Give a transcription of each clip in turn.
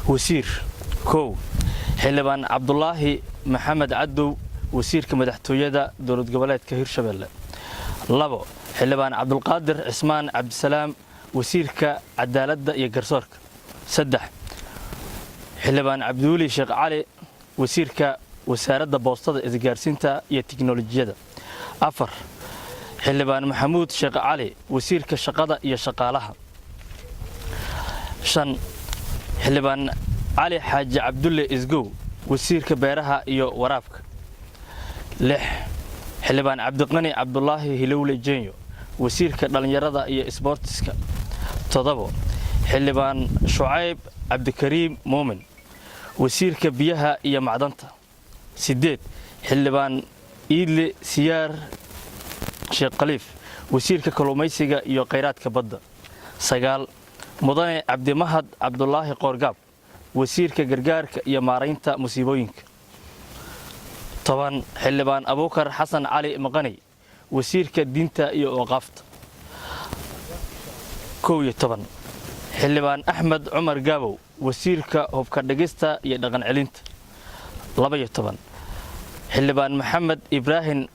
Wasiir kow, Xildhibaan Cabdulaahi Maxamed Cadow, wasiirka madaxtooyada Dowlad Goboleedka Hirshabelle. Labo, Xildhibaan Cabdulqaadir Cismaan Cabdisalaam, wasiirka cadaaladda iyo garsoorka. Saddex, Xildhibaan Cabdiweli Sheekh Cali, wasiirka Wasaaradda Boostada, Isgaarsiinta iyo Tiknolojiyadda. Afar, Xildhibaan Maxamuud Sheekh Cali, wasiirka shaqada iyo shaqaalaha. Shan, Xildhibaan Cali Xaaji Cabdulle Isgow, wasiirka beeraha iyo waraabka. Lix, Xildhibaan Cabdiqani Cabdulaahi Hilowle Jenyo, wasiirka dhallinyarada iyo isboortiska. Toddobo, Xildhibaan Shucayb Cabdikariim Muumin, wasiirka biyaha iyo macdanta. Siddeed, Xildhibaan Iidle Siyaar Sheekh Khaliif, wasiirka kalluumaysiga iyo khayraadka badda. Sagaal, Mudane Cabdimahad Cabdulaahi Qoorgaab, wasiirka gargaarka iyo maaraynta musiibooyinka. 10, Xildhibaan Abuukar Xasan Cali Maqaney, wasiirka diinta iyo awqaafta. 11, Xildhibaan Axmed Cumar Gaabow, wasiirka hubka dhigista iyo dhaqan celinta. 12, Xildhibaan Maxamed Ibraahim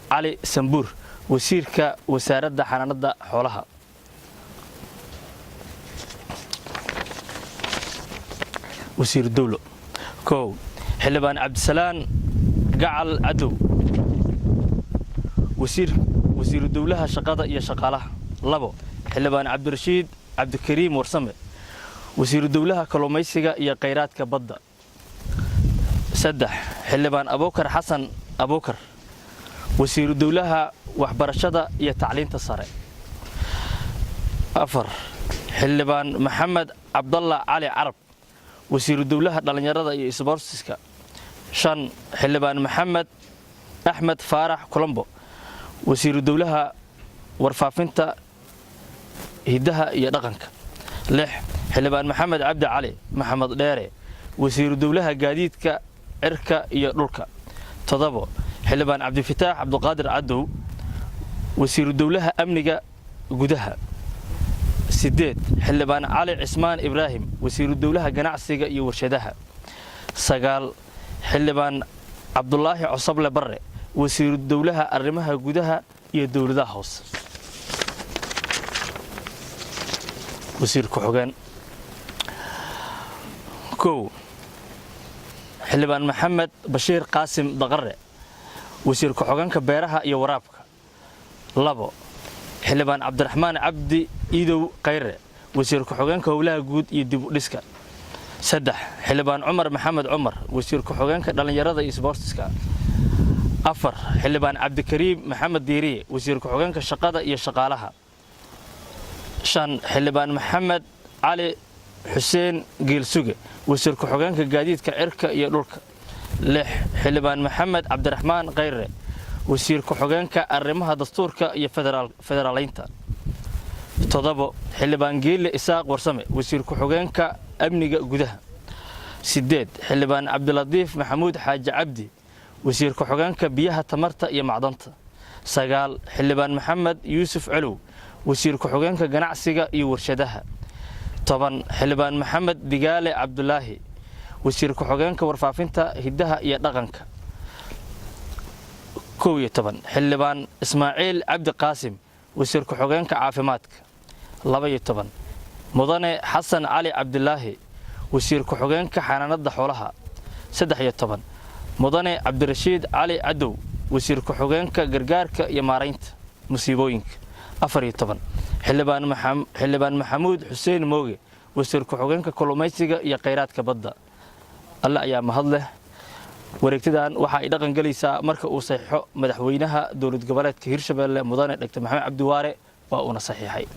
Cali Sambuur, wasiirka Wasaaradda Xanaanada Xoolaha. Wasiir dowlo kow, Xildhibaan Cabdisalaan Gacal Cadow, wasiiru dowlaha shaqada iyo shaqaalaha. Labo, Xildhibaan Cabdirashiid Cabdikariim Warsame, wasiiru dowlaha kalluumaysiga iyo khayraadka badda. Saddex, Xildhibaan Abuukar Xasan Abuukar, wasiiru dowlaha waxbarashada iyo tacliinta sare. Afar, Xildhibaan Maxamed Cabdalla Cali Carab, wasiiru dowlaha dhallinyarada iyo isboortiska. Shan, Xildhibaan Maxamed Axmed Faarax Colombo, wasiiru dowlaha warfaafinta, hiddaha iyo dhaqanka. Lix, Xildhibaan Maxamed Cabdi Cali Maxamed Dheere, wasiiru dowlaha gaadiidka cirka iyo dhulka. Toddobo, Xildhibaan Cabdifataax Cabduqaadir Cadow, wasiiru dowlaha amniga gudaha. Sideed, Xildhibaan Cali Cismaan Ibraahim, wasiiru dowlaha ganacsiga iyo warshadaha. Sagaal, Xildhibaan Cabdulaahi Cosable Barre, wasiiru dowlaha arrimaha gudaha iyo dowladaha hoose. Wasiir ku-xigeen kow, Xildhibaan Maxamed Bashiir Qaasim Daqare, wasiir ku-xigeenka beeraha iyo waraabka. Labo, Xildhibaan Cabdiraxmaan Cabdi Iidow Khayre, wasiir ku-xigeenka howlaha guud iyo dib u dhiska. Saddex, Xildhibaan Cumar Maxamed Cumar, wasiir ku-xigeenka dhallinyarada iyo isboortiska. Afar, Xildhibaan Cabdikariim Maxamed Diiriye, wasiir ku-xigeenka shaqada iyo shaqaalaha. Shan, Xildhibaan Maxamed Cali Xuseen Geelsuge, wasiir ku-xigeenka gaadiidka cirka iyo dhulka. Lix, Xildhibaan Maxamed Cabdiraxmaan Khayre, wasiir ku-xigeenka arrimaha dastuurka iyo federaaleynta. Toddobo, Xildhibaan Geelle Isaaq Warsame, wasiir ku-xigeenka amniga gudaha. Sideed, Xildhibaan Cabdilatiif Maxamuud Xaaji Cabdi, wasiir ku-xigeenka biyaha, tamarta iyo macdanta. Sagaal, Xildhibaan Maxamed Yuusuf Colow, wasiir ku-xigeenka ganacsiga iyo warshadaha. 10, Xildhibaan Maxamed Digaale Cabdulaahi, wasiir ku-xigeenka warfaafinta, hiddaha iyo dhaqanka. 11, Xildhibaan Ismaaciil Cabdi Qaasim, wasiir ku-xigeenka caafimaadka. 12, Mudane Xasan Cali Cabdilaahi, wasiir ku-xigeenka xanaanada xoolaha. 13, Mudane Cabdirashiid Cali Cadow, wasiir ku-xigeenka gargaarka iyo maaraynta musiibooyinka. 14, Xildhibaan Maxamuud Xuseen Mooge, wasiir ku-xigeenka kalluumaysiga iyo khayraadka badda. Alle ayaa mahad leh. Wareegtadan waxa ay dhaqan gelaysaa marka uu saxiixo madaxweynaha Dowlad Goboleedka Hirshabelle, Mudane Dr. Maxamed Cabdiwaare. Waa uuna saxiixay.